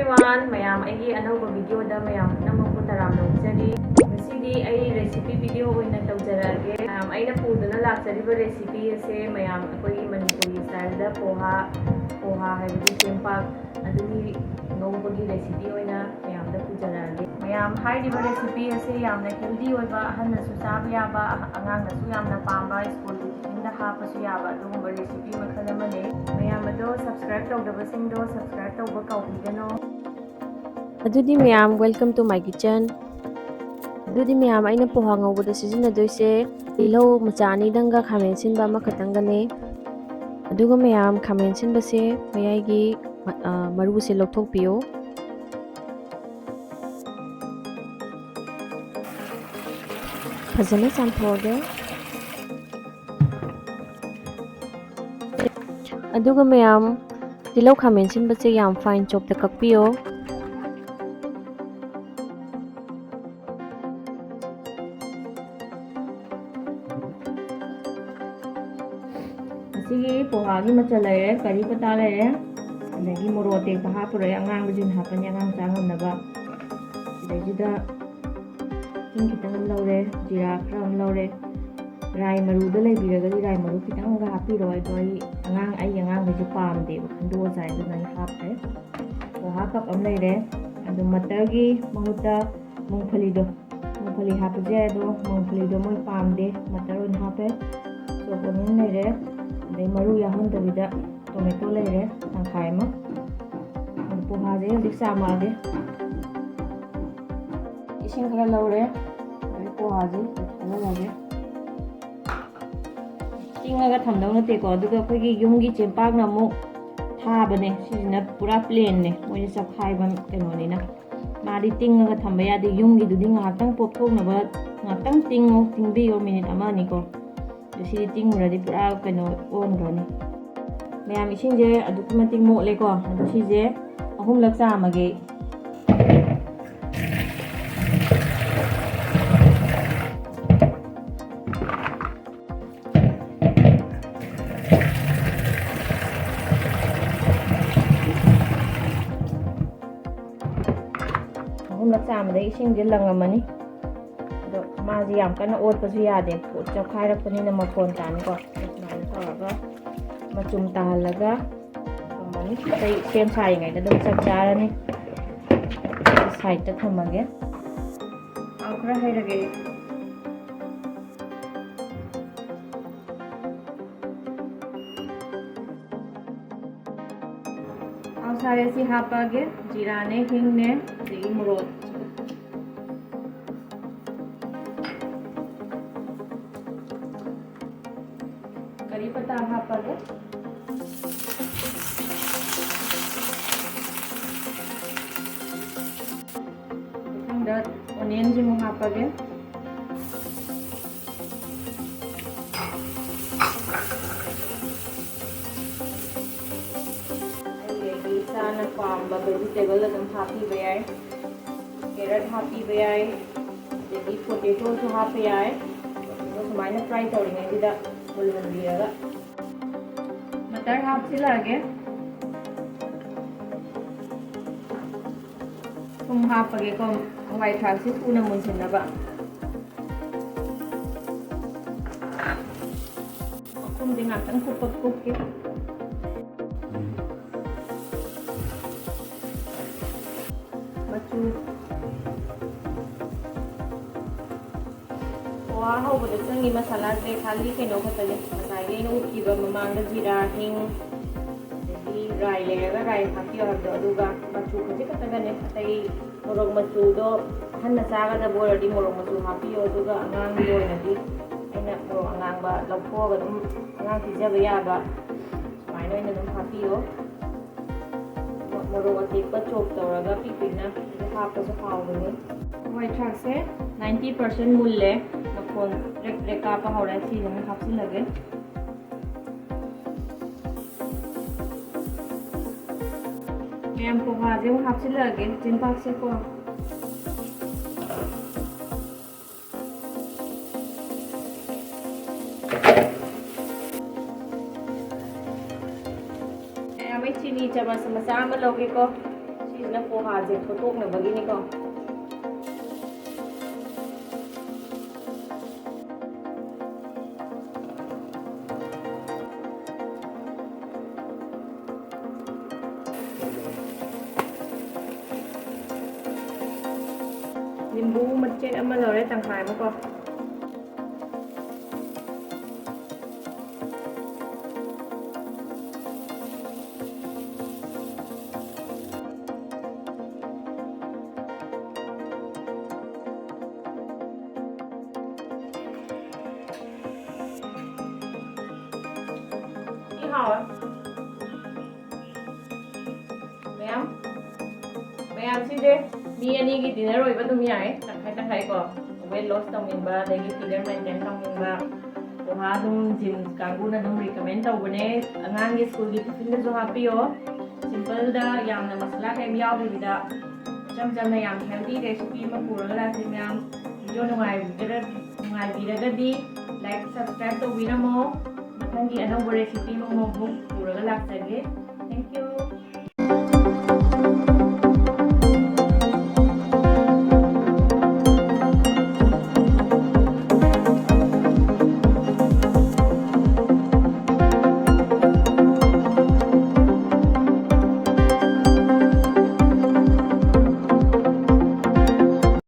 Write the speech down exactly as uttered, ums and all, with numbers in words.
Everyone, ꯃꯌꯥꯝ ꯑꯩꯒꯤ ꯑꯅꯧꯕ video ꯗ ꯃꯌꯥꯝ ꯄꯨꯝꯅꯃꯛꯄꯨ ꯇꯔꯥꯝꯅ ꯑꯣꯛꯆꯔꯤ꯫ ꯉꯁꯤꯗꯤ ꯑꯩ recipe video ꯑꯣꯏꯅ ꯇꯧꯖꯔꯛꯑꯒꯦ꯫ ꯃꯌꯥꯝ ꯑꯩꯅ ꯄꯨꯗꯨꯅ ꯂꯥꯛꯆꯔꯤꯕ recipe ꯑꯁꯦ ꯃꯌꯥꯝ ꯑꯩꯈꯣꯏꯒꯤ ꯃꯅꯤꯄꯨꯔꯤ style ꯗ ꯄꯣꯍꯥ, ꯄꯣꯍꯥ ꯍꯥꯏꯕꯗꯤ ꯆꯦꯡꯄꯥꯛ, ꯑꯗꯨꯒꯤ ꯉꯧꯕꯒꯤ recipe ꯑꯣꯏꯅ ꯃꯌꯥꯝꯗ ꯄꯨꯖꯔꯛꯑꯒꯦ꯫ ꯃꯌꯥꯝ, ꯍꯥꯏꯔꯤꯕ recipe ꯑꯁꯦ ꯌꯥꯝꯅ healthy ꯑꯣꯏꯕ, ꯑꯍꯟꯅꯁꯨ ꯆꯥꯕ ꯌꯥꯕ, ꯑꯉꯥꯡꯅꯁꯨ ꯌꯥꯝꯅ ꯄꯥꯝꯕ, school ꯒꯤ tiffin ꯗ ꯍꯥꯞꯄꯁꯨ ꯌꯥꯕ ꯑꯗꯨꯒꯨꯝꯕ recipe ꯃꯈꯜ ꯑꯃꯅꯤ꯫ ꯃꯌꯥꯝ ꯑꯗꯣ subscribe ꯇꯧꯗꯕꯁꯤꯡꯗꯣ subscribe ꯇꯧꯕ ꯀꯥꯎꯕꯤꯒꯅꯨ꯫ ꯑꯗꯨꯗꯤ ꯃꯌꯥꯝ, welcome to my kitchen꯫ ꯑꯗꯨꯗꯤ ꯃꯌꯥꯝ, ꯑꯩꯅ ꯄꯣꯍꯥ ꯉꯧꯕꯗ ꯁꯤꯖꯤꯟꯅꯗꯣꯏꯁꯦ ꯇꯤꯜꯍꯧ ꯃꯆꯥ ꯑꯅꯤꯗꯪꯒ ꯈꯥꯃꯦꯟ ꯑꯁꯤꯟꯕ ꯑꯃꯈꯛꯇꯪꯒꯅꯦ꯫ ꯑꯗꯨꯒ ꯃꯌꯥꯝ, ꯈꯥꯃꯦꯟ ꯑꯁꯤꯟꯕꯁꯦ ꯃꯌꯥꯏꯒꯤ ꯃ-, ꯑ, ꯃꯔꯨꯁꯦ ꯂꯧꯊꯣꯛꯄꯤꯌꯨ꯫ ꯐꯖꯅ ꯆꯥꯝꯊꯣꯛꯑꯒꯦ꯫ ꯑꯗꯨꯒ ꯃꯌꯥꯝ, ꯇꯤꯜꯍꯧ ꯈꯥꯃꯦꯟ ꯑꯁꯤꯟꯕꯁꯦ ꯌꯥꯝ fine chop ꯇ ꯀꯛꯄꯤꯌꯣ꯫ ꯑꯁꯤꯒꯤ ꯄꯣꯍꯥꯒꯤ ꯃꯆꯜ ꯂꯩꯔꯦ, ꯀꯔꯤ ꯄꯇꯥ ꯂꯩꯔꯦ, ꯑꯗꯒꯤ ꯃꯣꯔꯣꯛ ꯑꯇꯦꯛꯄ ꯍꯥꯞꯄꯔꯣꯏ, ꯑꯉꯥꯡꯕꯁꯤꯡ ꯍꯥꯞꯄꯅꯤ, ꯑꯉꯥꯡ ꯆꯥ ꯉꯝꯅꯕ꯫ ꯁꯤꯗꯩꯁꯤꯗ ꯏꯁꯤꯡ ꯈꯤꯇꯪ ꯑꯃ ꯂꯧꯔꯦ, ꯖꯤꯔꯥ ꯈꯔ ꯑꯃ ꯂꯧꯔꯦ꯫ ꯔꯥꯏ ꯃꯔꯨꯗ ꯂꯩꯕꯤꯔꯒꯗꯤ ꯔꯥꯏ ꯃꯔꯨ ꯈꯤꯇꯪꯒ ꯍꯥꯞꯄꯤꯔꯣ꯫ ꯑꯗꯣ ꯑꯩ ꯑꯉꯥꯡ, ꯑꯩ ꯑꯉꯥꯡꯈꯩꯁꯨ ꯄꯥꯝꯗꯦꯕ, ꯈꯟꯗꯣꯛꯑ ꯆꯥꯏ, ꯑꯗꯨꯅ ꯑꯩ ꯍꯥꯞꯇ꯭ꯔꯦ꯫ ꯄꯣꯍꯥ cup ꯑꯃ ꯂꯩꯔꯦ꯫ ꯑꯗꯣ ꯃꯇꯔꯒꯤ ꯃꯍꯨꯠꯇ ꯃꯨꯡꯐꯂꯤꯗꯣ, ꯃꯨꯡꯐꯂꯤ ꯍꯥꯞꯄꯁꯨ ꯌꯥꯏ, ꯑꯗꯣ ꯃꯨꯡꯐꯂꯤꯗꯣ ꯃꯣꯏ ꯄꯥꯝꯗꯦ, ꯃꯇꯔ ꯑꯣꯏꯅ ꯍꯥꯞꯄꯦ꯫ Chop onion ꯂꯩꯔꯦ, ꯑꯗꯩ ꯃꯔꯨ ꯌꯥꯎꯍꯟꯗꯕꯤꯗ tomato ꯂꯩꯔꯦ ꯇꯪꯈꯥꯏ ꯑꯃ꯫ ꯑꯗꯣ ꯄꯣꯍꯥꯁꯦ ꯍꯧꯖꯤꯛ ꯆꯥꯝꯃꯛꯑꯒꯦ꯫ ꯏꯁꯤꯡ ꯈꯔ ꯂꯧꯔꯦ, ꯑꯗꯩ ꯄꯣꯍꯥꯁꯦ ꯊꯥꯗꯔꯒꯦ꯫ ꯇꯤꯡꯉꯒ ꯊꯝꯗꯧ ꯅꯠꯇꯦꯀꯣ, ꯑꯗꯨꯒ ꯑꯩꯈꯣꯏꯒꯤ ꯌꯨꯝꯒꯤ ꯆꯦꯡꯄꯥꯛꯅ ꯑꯃꯨꯛ ꯊꯥꯕꯅꯦ꯫ ꯁꯤꯁꯤꯅ ꯄꯨꯔꯥ plain ꯅꯦ, ꯃꯣꯏꯅ ꯆꯞꯈꯥꯏꯕ ꯀꯩꯅꯣꯅꯤꯅ꯫ ꯃꯥꯗꯤ ꯇꯤꯡꯉꯒ ꯊꯝꯕ ꯌꯥꯗꯦ, ꯌꯨꯝꯒꯤꯗꯨꯗꯤ ꯉꯥꯏꯍꯥꯛꯇꯪ ꯄꯣꯞꯊꯣꯛꯅꯕ ꯉꯥꯏꯍꯥꯛꯇꯪ ꯇꯤꯡꯉꯣ, ꯇꯤꯡꯕꯤꯌꯣ minute ꯑꯃ ꯑꯅꯤꯀꯣ꯫ ꯑꯗꯣ ꯁꯤꯗꯤ ꯇꯤꯡꯉꯨꯔꯗꯤ ꯄꯨꯔꯥ ꯀꯩꯅꯣ ꯑꯣꯟꯈ꯭ꯔꯅꯤ꯫ ꯃꯌꯥꯝ, ꯏꯁꯤꯡꯁꯦ ꯑꯗꯨꯛꯀꯤ ꯃꯇꯤꯛ ꯃꯣꯠꯂꯦꯀꯣ, ꯑꯗꯣ ꯁꯤꯁꯦ ꯑꯍꯨꯝꯂꯛ ꯆꯥꯝꯃꯒꯦ꯫ ꯃꯆꯥ ꯑꯃꯗ ꯏꯁꯤꯡꯁꯦ ꯂꯪꯉꯝꯃꯅꯤ꯫ ꯑꯗꯣ ꯃꯥꯁꯦ ꯌꯥꯝ ꯀꯟꯅ ꯑꯣꯠꯄꯁꯨ ꯌꯥꯗꯦ, ꯄꯣꯠ ꯆꯣꯛꯈꯥꯏꯔꯛꯄꯅꯤꯅ ꯃꯐꯣꯟ ꯇꯥꯅꯤꯀꯣ꯫ ꯑꯗꯣ ꯁꯨꯃꯥꯏꯅ ꯇꯧꯔꯒ ꯃꯆꯨꯝ ꯇꯥꯍꯜꯂꯒ ꯊꯝꯃꯅꯤ꯫ ꯑꯇꯩ ꯁꯦꯝ ꯁꯥꯔꯤꯉꯩꯗ ꯑꯗꯨꯝ ꯆꯞ ꯆꯥꯔꯅꯤ꯫ ꯁꯥꯏꯠꯇ ꯊꯝꯃꯒꯦ꯫ ꯊꯥꯎ ꯈꯔ ꯍꯩꯔꯒꯦ꯫ ꯊꯥꯎ ꯁꯥꯔꯦ, ꯁꯤ ꯍꯥꯞꯄꯛꯑꯒꯦ꯫ ꯖꯤꯔꯥꯅꯦ, ꯍꯤꯡꯅꯦ, ꯑꯗꯒꯤ ꯃꯣꯔꯣꯛ꯫ ꯀꯔꯤ ꯄꯇꯥ ꯍꯥꯞꯄꯒꯦ꯫ ꯃꯊꯪꯗ ꯑꯣꯅꯤꯌꯟꯁꯤꯃꯨꯛ ꯍꯥꯞꯄꯒꯦ꯫ ꯑꯩꯒꯤ ꯏꯁꯥꯅ ꯄꯥꯝꯕ vegetable ꯑꯗꯨꯝ ꯍꯥꯞꯄꯤꯕ ꯌꯥꯏ꯫ Carrot ꯍꯥꯞꯄꯤꯕ ꯌꯥꯏ, ꯑꯗꯒꯤ potatoꯁꯨ ꯍꯥꯞꯄ ꯌꯥꯏ꯫ ꯑꯗꯣ ꯁꯨꯃꯥꯏꯅ fry ꯇꯧꯔꯤꯉꯩꯁꯤꯗ ꯃꯨꯜꯍꯟꯕꯤꯔꯒ ꯃꯇꯔ ꯍꯥꯞꯆꯤꯜꯂꯛꯑꯒꯦ꯫ ꯊꯨꯝ ꯍꯥꯞꯄꯒꯦꯀꯣ, ꯍꯋꯥꯏ ꯊ꯭ꯔꯥꯛꯁꯤ ꯊꯨꯅ ꯃꯨꯟꯁꯤꯟꯅꯕ꯫ ꯃꯈꯨꯝꯁꯦ ꯉꯥꯛꯇꯪ ꯀꯨꯞꯄ ꯀꯨꯞꯀꯦ꯫ ꯃꯆꯨ꯫ ꯄꯣꯍꯥ ꯍꯧꯕꯗ ꯆꯪꯉꯤ ꯃꯁꯥꯂꯥꯁꯦ ꯈꯥꯂꯤ ꯀꯩꯅꯣ ꯈꯛꯇꯅꯦ, ꯉꯁꯥꯏꯒꯤ ꯑꯩꯅ ꯎꯠꯈꯤꯕ ꯃꯃꯥꯡꯗ ꯖꯤꯔꯥ, ꯍꯤꯡ, ꯑꯗꯒꯤ ꯔꯥꯏ ꯂꯩꯔꯒ ꯔꯥꯏ ꯍꯥꯞꯄꯤꯌꯣ ꯍꯥꯏꯕꯗꯣ, ꯑꯗꯨꯒ ꯃꯆꯨ ꯈꯖꯤꯛ ꯈꯛꯇꯒꯅꯦ꯫ ꯑꯇꯩ ꯃꯣꯔꯣꯛ ꯃꯆꯨꯗꯣ ꯑꯍꯟꯅ ꯆꯥꯒꯗꯕ ꯑꯣꯏꯔꯗꯤ ꯃꯣꯔꯣꯛ ꯃꯆꯨ ꯍꯥꯞꯄꯤꯌꯣ, ꯑꯗꯨꯒ ꯑꯉꯥꯡꯒꯤ ꯑꯣꯏꯅꯗꯤ ꯑꯩꯅ ꯃꯣꯔꯣꯛ ꯑꯉꯥꯡꯕ ꯂꯧꯊꯣꯛꯑꯒ ꯑꯗꯨꯝ ꯑꯉꯥꯡ ꯄꯤꯖꯕ ꯌꯥꯕ ꯁꯨꯃꯥꯏꯅ ꯑꯣꯏꯅ ꯑꯗꯨꯝ ꯍꯥꯞꯄꯤꯌꯣ꯫ ꯃꯣꯔꯣꯛ ꯑꯇꯦꯛꯄ chop ꯇꯧꯔꯒ ꯄꯤꯛ ꯄꯤꯛꯅ ꯍꯥꯞꯄꯁꯨ ꯍꯥꯎꯕꯅꯤ꯫ ꯍꯋꯥꯏ ꯊ꯭ꯔꯥꯛꯁꯦ ninety percent ꯃꯨꯜꯂꯦ, ꯃꯈꯣꯟ ꯄ꯭ꯔꯦꯛ ꯄ꯭ꯔꯦꯛ ꯀꯥꯞꯄ ꯍꯧꯔꯦ, ꯁꯤꯁꯤꯃ ꯍꯥꯞꯆꯤꯜꯂꯒꯦ꯫ ꯃꯌꯥꯝ ꯄꯣꯍꯥꯁꯦ ꯑꯃꯨꯛ ꯍꯥꯞꯆꯤꯜꯂꯛꯑꯒꯦ, ꯆꯦꯡꯄꯥꯛꯁꯦꯀꯣ꯫ ꯃꯌꯥꯝ ꯑꯩ ꯆꯤꯅꯤ ꯆꯥꯃꯁ ꯃꯆꯥ ꯑꯃ ꯂꯧꯒꯦꯀꯣ꯫ ꯁꯤꯁꯤꯅ ꯄꯣꯍꯥꯁꯦ ꯊꯣꯠꯇꯣꯛꯅꯕꯒꯤꯅꯤꯀꯣ꯫ ꯁꯦꯠ ꯑꯃ ꯂꯧꯔꯦ, ꯇꯪꯈꯥꯏ ꯑꯃꯀꯣ꯫ ꯁꯤ ꯍꯥꯎꯋꯦ꯫ ꯃꯌꯥꯝ, ꯃꯌꯥꯝꯁꯤꯁꯦ ꯃꯤ ꯑꯅꯤꯒꯤ dinner ꯑꯣꯏꯕ ꯑꯗꯨꯝ ꯌꯥꯏ, ꯇꯪꯈꯥꯏ ꯇꯪꯈꯥꯏ ꯀꯣ꯫ Weight loss ꯇꯧꯅꯤꯡꯕ, ꯑꯗꯒꯤ figure maintain ꯇꯧꯅꯤꯡꯕ, ꯄꯣꯍꯥ ꯑꯗꯨꯝ gym ꯀꯥꯡꯕꯨꯅ ꯑꯗꯨꯝ recommend ꯇꯧꯕꯅꯦ꯫ ꯑꯉꯥꯡꯒꯤ schoolꯒꯤ tiffinꯗꯁꯨ ꯍꯥꯞꯄꯤꯌꯣ꯫ Simpleꯗ, ꯌꯥꯝꯅ ꯃꯁꯂꯥ ꯀꯔꯤꯝ ꯌꯥꯎꯗꯕꯤꯗ ꯏꯆꯝ ꯆꯝꯅ ꯌꯥꯝ healthy recipe ꯑꯃ ꯄꯨꯔꯒ ꯂꯥꯛꯀꯦ ꯃꯌꯥꯝ꯫ Video ꯅꯨꯡꯉꯥꯏꯕꯤꯔ-, ꯅꯨꯡꯉꯥꯏꯕꯤꯔꯒꯗꯤ like, subscribe ꯇꯧꯕꯤꯔꯝꯃꯣ꯫ ꯃꯊꯪꯒꯤ ꯑꯅꯧꯕ recipe ꯑꯃꯃꯨꯛ ꯄꯨꯔꯒ ꯂꯥꯛꯆꯒꯦ꯫ Thank you꯫